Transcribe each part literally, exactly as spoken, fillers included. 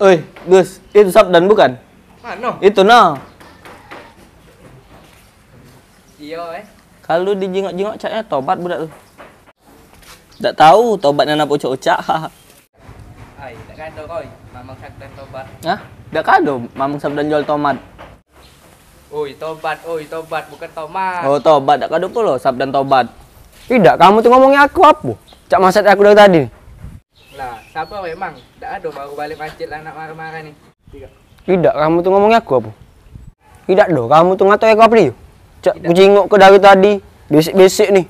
Oi, Gus, itu Sabdan bukan? Mano? Itu nah. Iyo, eh. Kalu dijingok-jingok caknyo tobat budak tu. Dak tau tobat nian apo ucak-ucak. Ai, dak kado koi, Mamang Sabdan tobat. Hah? Dak kado Mamang Sabdan jual tomat. Oi, tobat, oi, tobat, bukan tomat. Oh, tobat, dak kado pulo Sabdan tobat. Idak, kamu tu ngomongi aku apo? Cak maset aku dari tadi. Lah, sabar weh, Mang. Dak ado, baru balek masjid lah nak marah-marah ni. Idak, kamu tu ngomongi aku apo? Idak do, kamu tu ngatai aku apo dio? Cak ku jingok ke dari tadi, besik-besik ni.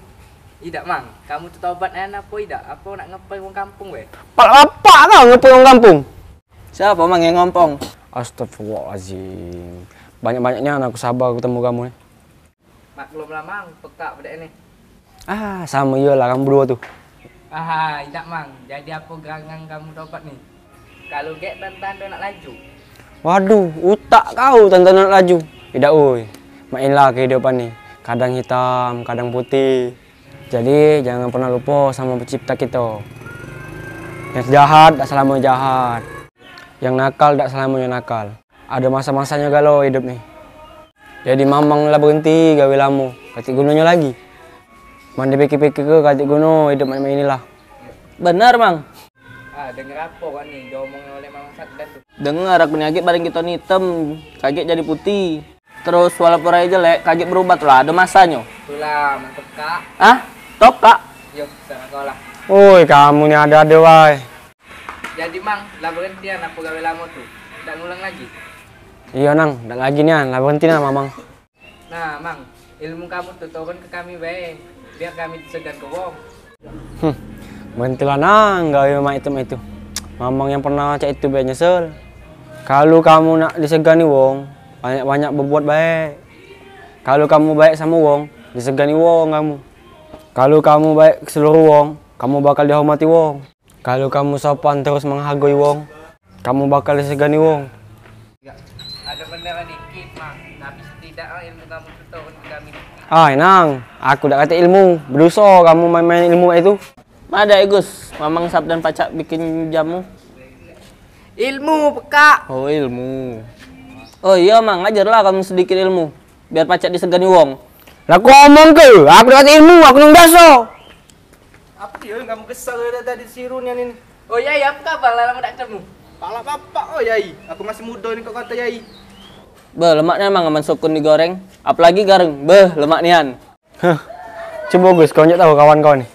Idak, Mang. Kamu tu tobat nian apo idak? Apo nak ngeprank wong kampung weh? Pala bapak kau ngeprank wong kampung. Siapo, Mang, yang ngompong? Astagfirullahalazim. Banyak-banyak nian aku sabar betemu kamu ni. Maklum lah, Mang, pekak budak ni. Ah, samo iyo lah kamu beduo tu. Ah, idak, Mang. Jadi apo gerangan kamu tobat ni? Kalu gek tando-tando nak laju. Waduh, utak kau tando-tando nak laju. Idak, oi. Mainlah kehidupan ni. Kadang hitam, kadang putih. Jadi, jangan pernah lupo samo pencipta kito. Yang jahat dak selamonyo jahat. Yang nakal dak selamonyo nakal. Ado maso-masonyo galo idup ni. Jadi Mamang lah berenti gawe lamo, katik gunonyo lagi. Man dipikir-pikir ke katik guno idup mak ini lah. Bener, Mang. Ah, denger apo kau ni diomongi oleh Mamang Sabdan tu? Denger aku ni, agek badan kito ni item, kagek jadi putih. Terus walaupun rai jelek, kagek berubah tu lah, ado masanyo. Tulah, mantep, Kak. Ah? Top, Kak? Yo, serah kau lah. Oi, kamu ni ado-ado bae. Jadi, Mang, lah berenti nian apo gawe lamo tu? Dak ngulang lagi? Iyo, Nang, dak lagi nian, lah berenti nian, Mamang. Nah, Mang, ilmu kamu tu turun ke kami bae, biar kami disegan ke wong. Hmm, berentilah, Nang, gawe mak itu, mak itu. Mamang yang pernah cak itu bae nyesel. Kalu kamu nak disegani wong, banyak-banyak berbuat baik. Kalu kamu baik samo wong, disegani wong kamu. Kalu kamu baik ke seluruh wong, kamu bakal dihormati wong. Kalu kamu sopan terus menghargoi wong, kamu bakal disegani wong. Ado bener dikit, Mang, tapi setidaknyo ilmu kamu tu turun ke kami dikit. Ai, Nang, aku dak katek ilmu. Bedoso kamu main-main ilmu mak itu. Madai, Gus, Mamang Sabdan pacak bikin jamu. Ilmu, pekak. Oh, ilmu. Oh iyo, Mang, ajarlah kamu sedikit ilmu, biar pacak disegani wong. Lah, aku omong ke, aku dak katek ilmu, aku nang biaso. Apo dio kamu kesal dari tadi siru nian ini? Oh, Yai, apo kabar lah lamo dak ketemu? Pala bapak, oh, Yai. Aku masih mudo ni kok kato Yai. Beh, lemak nian, Mang, amen sukun digoreng, apolagi gareng. Beh, lemak nian. Huh. Cubo, Gus, kau njuk tau kawan kau ni.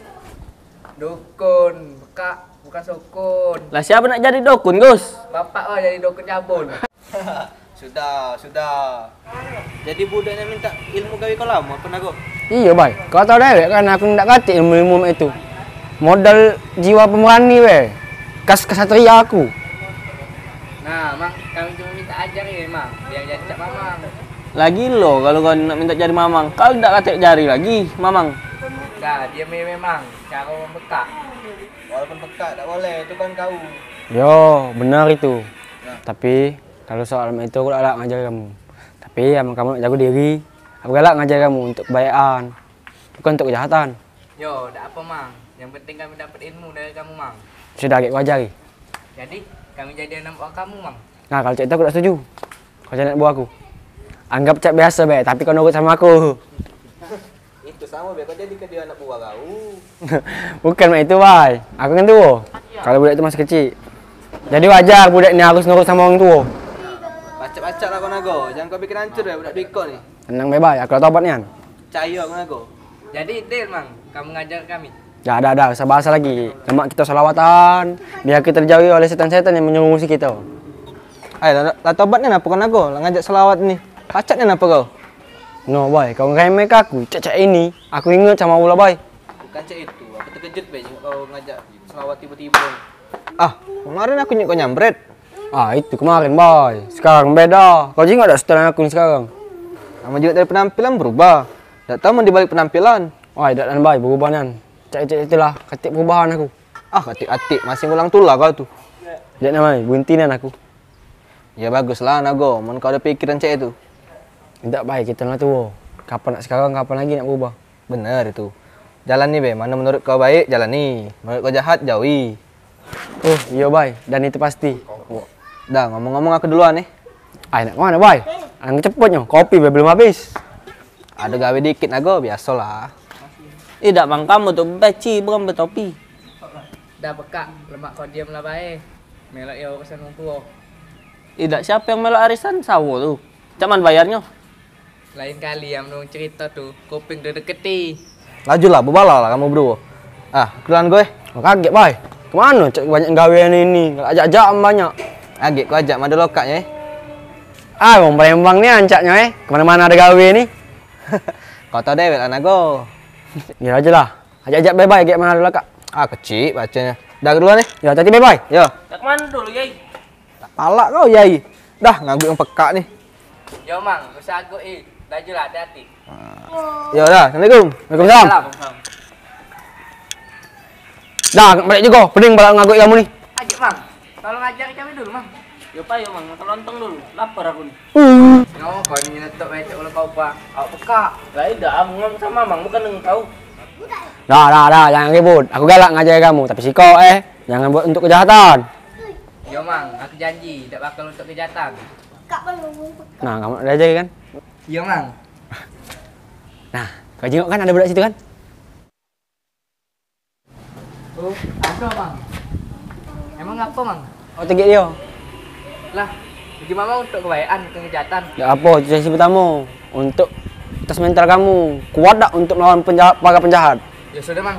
Dukun, pekak, bukan sukun. Lah, siapo nak jadi dukun, Gus? Bapak kau jadi dukun cabul. Sudah, sudah. Jadi budak nian minta ilmu gawe kau lamo apo, Nago? Iyo, Bai. Kau tau dewek kan, aku dak katek ilmu-ilmu mak itu. Modal jiwa pemberani be. Khas kesatria aku. Nah, Mang, kami cuma minta ajari, Mang, biar jadi cak Mamang. Lagi lo, kalu kau nak minta jadi Mamang, kau dak katek jari lagi, Mamang. Dah, diam be, Mang. Caro membekak. Walaupun pekak dak boleh, itu kan kau. Yo, benar itu. Nah. Tapi kalu soal mak itu aku dak galak ngajar kamu. Tapi amen kamu nak jago diri, aku galak ngajar kamu untuk kebaekan, bukan untuk kejahatan. Yo, dak apo, Mang. Yang penting kami dapat ilmu dari kamu, Mang. Sudah, agek ku ajari. Jadi, kami jadi anak buah kamu, Mang. Nah, kalu cak itu aku dak setuju. Kau jadi anak buah aku. Anggap cak biaso be, tapi kau nurut samo aku. Itu samo be, kau jadi ke dio anak buah kau. Bukan mak itu, Bai. Aku kan tuo. Kalu budak itu masih kecik. Jadi wajar budak ni harus nurut samo wong tuo. Pacak-pacak lah kau, Nago. Jangan kau bikin hancur be budak biko ni. Tenang be, Bai. Aku dak tobat nian. Percayo aku, Nago. Jadi, deal, Mang, kamu ngajar kami? Dah, dah, dah, usah bahas lagi. Lemak kito selawatan, biar kito dijauhi oleh setan-setan yang menyerusi kito. Ai, lah, lah tobat nian apo kau, Nago? Lah ngajak selawat ni. Pacak nian apo kau? No, Bai, kau ngeremeh ke aku? Cak, cak ini, aku inget samo Allah, Bai. Bukan cak itu, aku terkejut be jenguk kau ngajak selawat tibo-tibo. Ah, kemarin aku nyuk kau nyambret. Ah, itu kemarin, Bai. Sekarang beda. Kau jingok dak setelan aku ni sekarang? Lamo jingok dari penampilan berubah. Dak tau men dibalik penampilan. Wah, dak nian, Bai, berubah nian. Cak itu, itulah, katik perubahan aku. Ah, katik-katik, masih ngulang tulah kau tu. Dak nian, Bai, berenti nian aku. Ya baguslah, Nago, men kau ado pikiran cak itu. Idak, Bai, kito lah tuo. Kapan nak sekarang, kapan lagi nak berubah? Bener itu. Jalani be, mano menurut kau baik, jalani. Menurut kau jahat, jauhi. Oh, iyo, Bai, dan itu pasti. Dah, ngomong-ngomong aku duluan nih. Ai, nak kemano, Bay? Ang cepet nyo, kopi be belum habis. Ado gawe dikit, Nago, biasolah. Idak, Mang, kamu tu beci, bukan betopi. Dah pekak, lemak kau diam lah bae. Melok yo urusan wong tuo. Idak, siapo yang melok arisan sawo tu? Cak man bayarnyo? Lain kali yang menurung cerita tu, kuping tu deketi. Lajulah, bebala lah kamu berdua. Ah, keduan gue. Oh, kaget, Bay. Kemano cak banyak gawean ini? Ajak-ajak banyak. Agek ku ajak mado lokaknyo, eh. Ah, wong Palembang ni ancaknyo, eh. Kemana-mana ada gawe ni. Kau tau dewek lah, Nago. Ya aja lah. Ajak-ajak bye-bye, agek mano lokak. Ah, kecik baconyo. Dah, keduan ni. Ya, tadi bye-bye. Ya. Nak kemano dulu, Yai? Palak kau, Yai. Dah, ngaguk yang pekak ni. Yo, Mang, usah aguk, eh. Lajulah, hati-hati. Yo dah, assalamualaikum. Waalaikumsalam. Salam. Dah, balik jugo. Pening palak ngaguk kamu ni. Agek, Mang. Tolong ajari kami dulu, Mang. Yo, payo, Mang, makan lontong dulu. Lapar aku ni. Yo, kau ni nyetok becek ulah kau, Pak. Awak pekak. Lah, idak, aku ngomong sama Mang, bukan dengan kau. Dah, dah, dah, jangan ribut. Aku galak ngajari kamu, tapi sikok, eh, jangan buat untuk kejahatan. Yo, Mang, aku janji dak bakal untuk kejahatan. Nah, kamu dah ajari kan? Yo, Mang. Nah, kau jengok kan ada budak situ kan? Oh, ado, Mang. Emang ngapo, Mang? Oh, tegek dio. Lah, bagaimana untuk kebayakan, kejahatan? Dak apo, itu sesi pertamo. Untuk tes mental kamu, kuat dak untuk melawan penjahat, para penjahat? Ya sudah, Mang.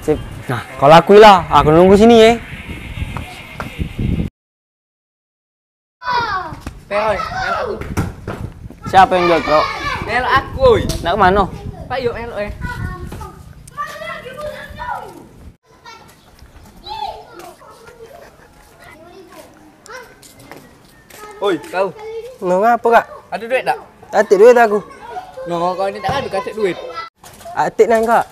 Sip. Nah, kau lakuilah. Aku nunggu sini, eh. Teh, oi, melok aku. Siapo yang jual truk? Melok aku, oi. Nak ke mano? Payo melok, eh. Oi, kau. No, ngapo, Kak? Ado duit dak? Katik duit aku. No, kau ni dak ado katik duit. Atik nang, Kak.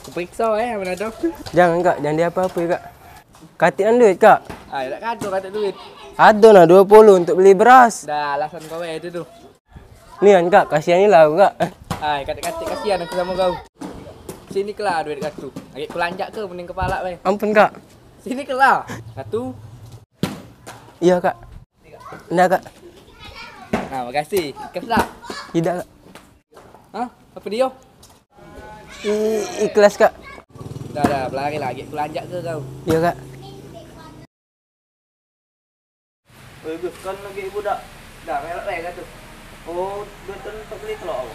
Kuperikso, eh, apo ado. Jangan, Kak, jangan diapo-apoi, Kak. Katik nang duit, Kak. Ai, dak ado katik duit. Ado nah duo puluh untuk beli beras. Dah, alasan kau be itu tu. Nian, Kak, kasihan lah aku, Kak. Ai, katik-katik kasihan aku samo kau. Sini kela duit kau tu. Agek kulanjak ke pening kepala be. Ampun, Kak. Sini kela. Satu. Iyo, Kak. Ndak, Kak. Nah, makasih. Ikhlas dak? Idak, Kak. Hah? Apo dio? I-, ikhlas, Kak. Dah, dah, belari lagi. Kulanjak ke kau? Iyo, Kak. Oi, Gus, kan lagi budak. Dah, melok bae kau tu. Oh, duit tu untuk beli telok.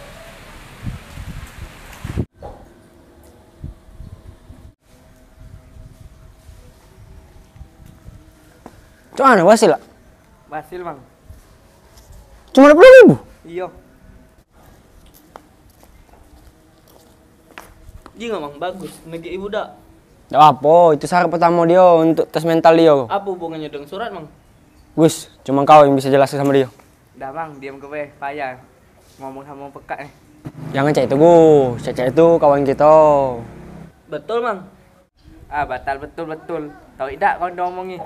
Cak mano berhasil, Kak? Berhasil, Mang. Cuma duo puluh ribu? Iyo. Jingok, Mang, bagus negek ibu dak? Dak apo, itu syarat pertamo dio untuk tes mental dio. Apo hubungannyo dengan surat, Mang? Gus, cuma kau yang biso jelaske samo dio. Dah, Mang, diam ke be, payah ngomong samo pekak ni. Jangan cak itu, Gus. Cak-cak itu kawan kito. Betul, Mang. Ah, batal betul-betul. Tau idak kawan diomongi.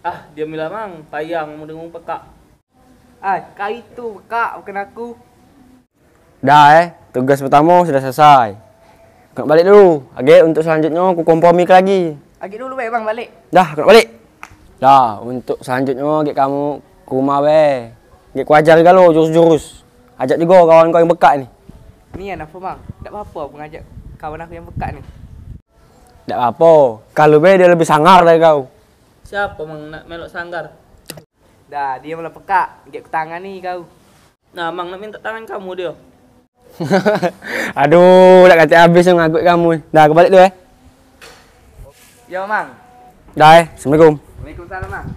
Ah, diamilah, Mang. Payah ngomong dengan pekak. Ai, kau itu pekak, bukan aku. Dah, eh, tugas pertamo sudah selesai. Kena balik dulu. Agek untuk selanjutnyo ku kompromike lagi. Agek dulu be, Bang, balik. Dah, kena balik. Dah, untuk selanjutnyo agek kamu ke rumah be. Agek ku ajar galo jurus-jurus. Ajak jugo kawan kau yang pekak ni. Nian apo, Bang? Dak apo-apo aku ngajak kawan aku yang pekak ni. Dak apo. Kalu be dio lebih sangar dari kau. Siapo, Mang, nak melok sanggar? Dah, diam lah pekak, agek ku tangani kau. Nah, Mang, nak minta tangan kamu dio. Aduh, dak katek habis yang ngaguk kamu. Dah, aku balik dulu, eh. Yo, Mang. Dah, eh. Assalamualaikum. Waalaikumsalam, Mang.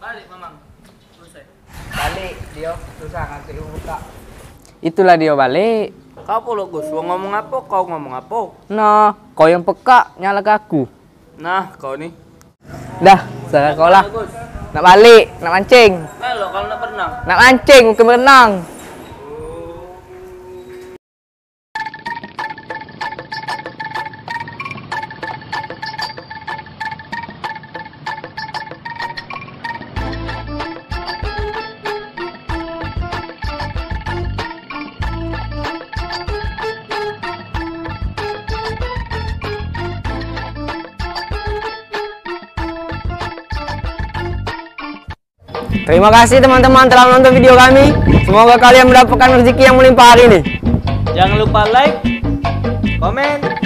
Balik, Mamang. Selesai. Balik, dio susah ngaguk ibu pekak. Itulah dio balik. Kau pulo, Gus, wong ngomong apo, kau ngomong apo? Nah, kau yang pekak, nyalahke aku. Nah, kau ni. Dah, serah kau lah. Nak balik, nak mancing. Melok kalau nak berenang. Nak mancing, bukan berenang. Terima kasih teman-teman telah menonton video kami. Semoga kalian mendapatkan rezeki yang melimpah hari ini. Jangan lupa like, komen,